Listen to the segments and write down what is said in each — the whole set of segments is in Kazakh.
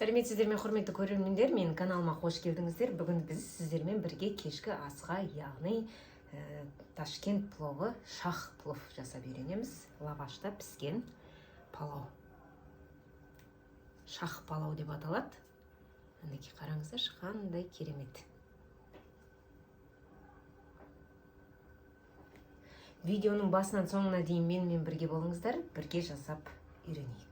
Сәлеметсіздер ме, құрметті көрермендер, менің каналыма қош келдіңіздер. Бүгін біз сіздермен бірге кешкі асқа, яғни Ташкент пловы, шах плов жасап үйренеміз. Лавашта піскен палау. Шах палау деп аталады. Мінекей, қараңыздаршы, қандай керемет. Видеоның басынан соңына дейін менімен бірге болыңыздар, бірге жасап үйренейік.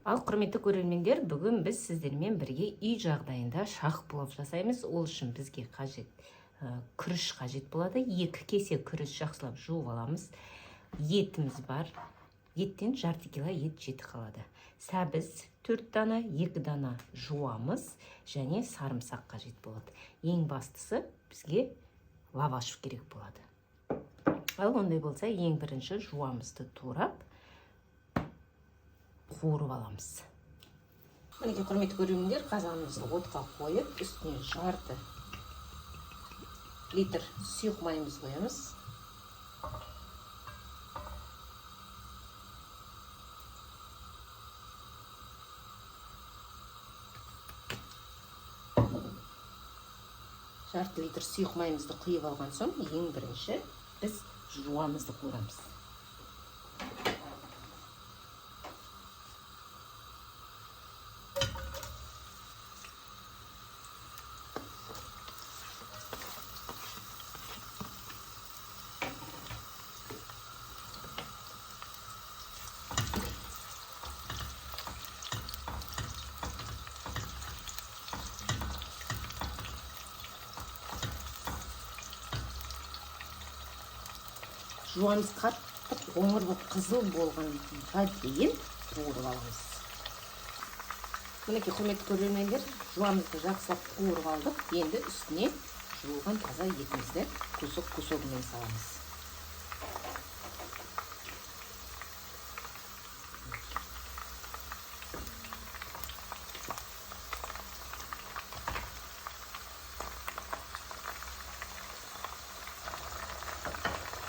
Ал, құрметті көрермендер, бүгін біз сіздермен бірге үй жағдайында шах плов жасаймыз. Ол үшін бізге қажет күріш қажет болады. 2 кесе күріш жақсылап жуып аламыз. Етіміз бар. Еттен жарты кило ет жеті қалады. Сәбіз 4 дана, 2 дана жуамыз және сарымсақ қажет болады. Ең бастысы бізге лаваш керек болады. Ал ондай болса, ең бірінші жуамызды турап қуырып аламыз. Мінекей, құрметті көрермендер, қазанымызды отқа қойып, үстіне жарты литр сұйық майымызды қоямыз. Жарты литр сұйық майымызды құйып алған соң, ең бірінші біз жуамызды қуырамыз. Жуамыз қатты қоңыр болып қызыл болғанға дейін қуырып аламыз. Мінекей, құрметті көрермендер, жуамызды жақсылап қуырып алдық. Енді үстіне жуылған таза етімізді кусок-кусогымен саламыз.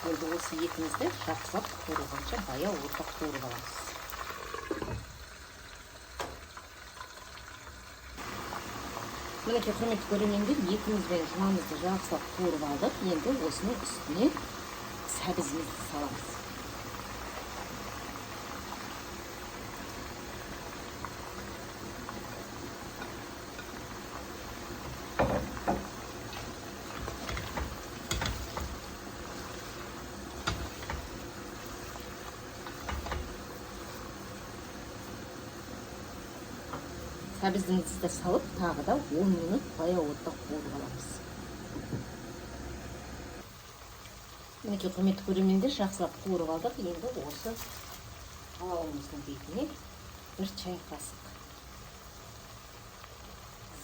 Енді осы етімізді жақсылап қуырғанша баяу отта қуырып аламыз. Мінекей, құрметті көрермендер, етіміз бен жуамызды жақсылап қуырып алдық. Енді осының үстіне сәбізімізді саламыз. Сәбізімізді салып, тағы да 10 минут баяу отта қуырып аламыз. Мінекей, құрметті көрермендер, жақсылап қуырып алдық. Енді осы палауымыздың бетіне 1 чай қасық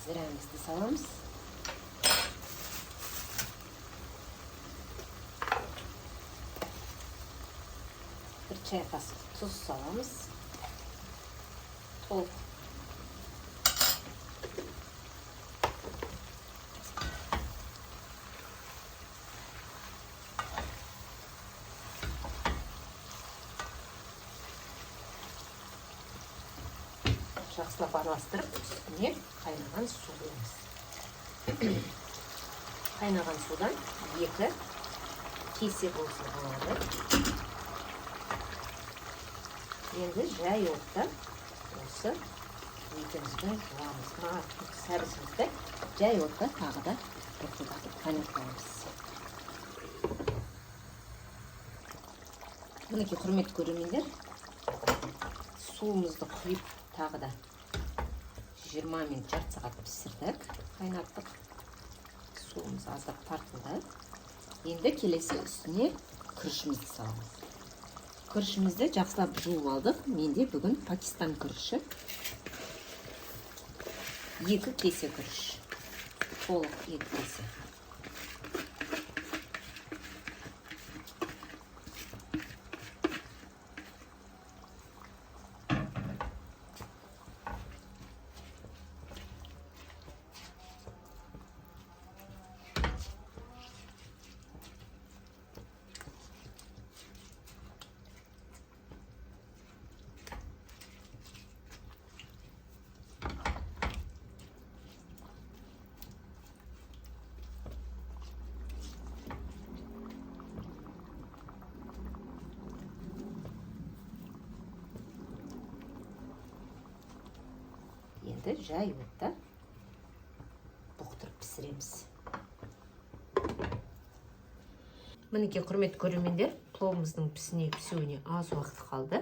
зірамызды саламыз. 1 чай қасық тұз саламыз. Толық. Жақсылап араластырып, үстіне қайнаған су құямыз. Қайнаған судан 2 кесе болса болады. Енді жай отта осы етімізді жуамыз. Сәбізімізді жай отта тағы да бұрқылдатып қайнатып аламыз. Мінекей, құрметті көрермендер, суымызды құйып тағы да 20 минут, жарты сағат пісірдік, қайнаттық. Суымыз аздап тартылды. Енді келесі үстіне күрішімізді саламыз. Күрішімізді жақсылап жуып алдық. Менде бүгін Пакистан күріші. 2 кесе күріш. Толық 2 кесе. Енді жай отта бұқтырып пісіреміз. Мінекей, құрметті көрермендер, пловымыздың пісуіне аз уақыт қалды.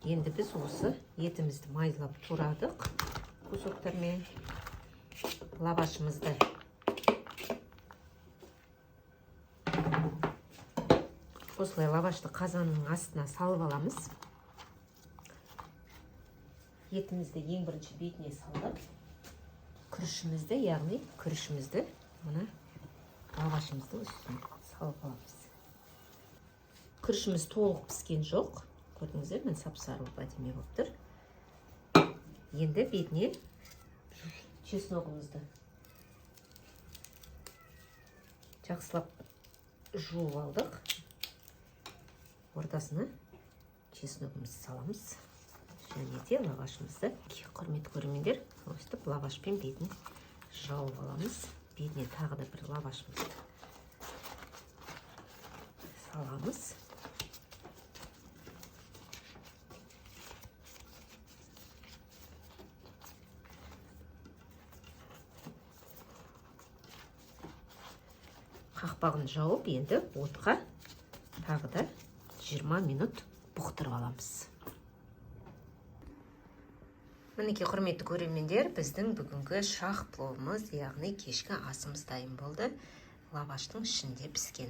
Енді біз осы етімізді майлап турадық кусоктармен. Лавашымызды осылай лавашты қазанның астына салып аламыз. Етімізді ең бірінші бетіне салдық. Күрішімізді, яғни күрішімізді мына лавашымыздың үстіне салып аламыз. Күрішіміз толық піскен жоқ. Көрдіңіздер, міне сап-сары болып әдемі болып тұр. Енді бетіне чесногымызды жақсылап жуып алдық. Ортасына чесногымызды саламыз. Және де лавашымызды, құрметті көрермендер, өстіп лавашпен бетін жауып аламыз. Бетіне тағы да бір лавашымызды саламыз. Қақпағын жауып, енді отқа тағы да 20 минут бұқтырып аламыз. Мінекей, құрметті көрермендер, біздің бүгінгі шах пловымыз, яғни кешкі асымыз дайын болды. Лаваштың ішінде піскен.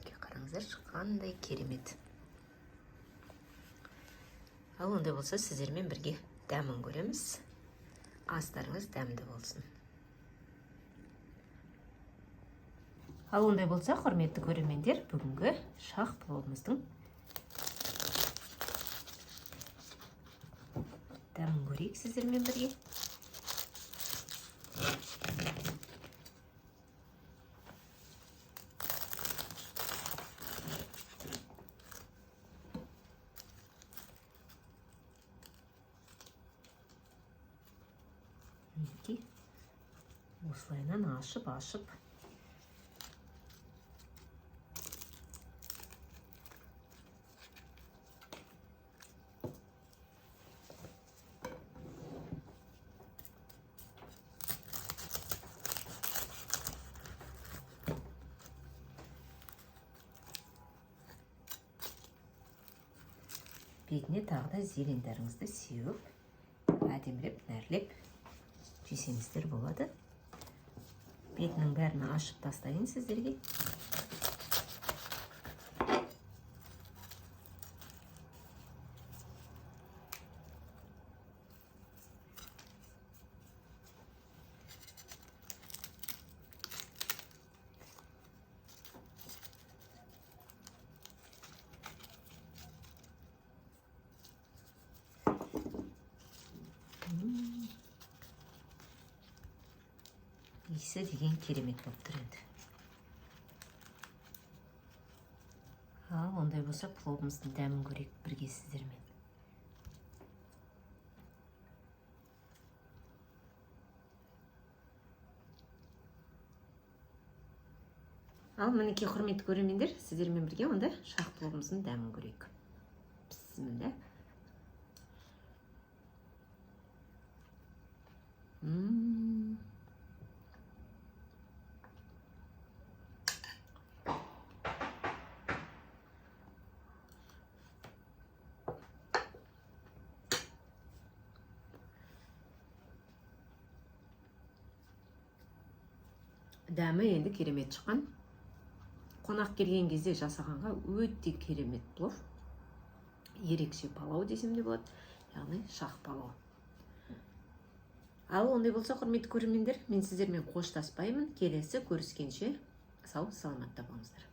Қараңыздаршы, қандай керемет. Ал ондай болса, сіздермен бірге дәмін көреміз. Астарыңыз дәмді болсын. Ал ондай болса, құрметті көрермендер, бүгінгі шах пловымыздың дәмін көрейік сіздермен бірге. Мінекей, осылайынан ашып-ашып бетіне тағы да зелендеріңізді сеуіп, әдемілеп, нәрлеп жесеңіздер болады. Бетінің бәрін ашып тастайын сіздерге. Иісі деген керемет болып тұр енді. Ал ондай болса, пловымыздың дәмін көрейік бірге сіздермен. Ал мінекей, құрметті көрермендер, сіздермен бірге онда шах пловымыздың дәмін көрейік. Бісміллә. Дәмі енді керемет шыққан. Қонақ келген кезде жасағанға өте керемет плов. Ерекше палау десем де болады, яғни шах палау. Ал ондай болса, құрметті көрермендер, мен сіздермен қоштаспаймын. Келесі көріскенше сау саламатта болыңыздар.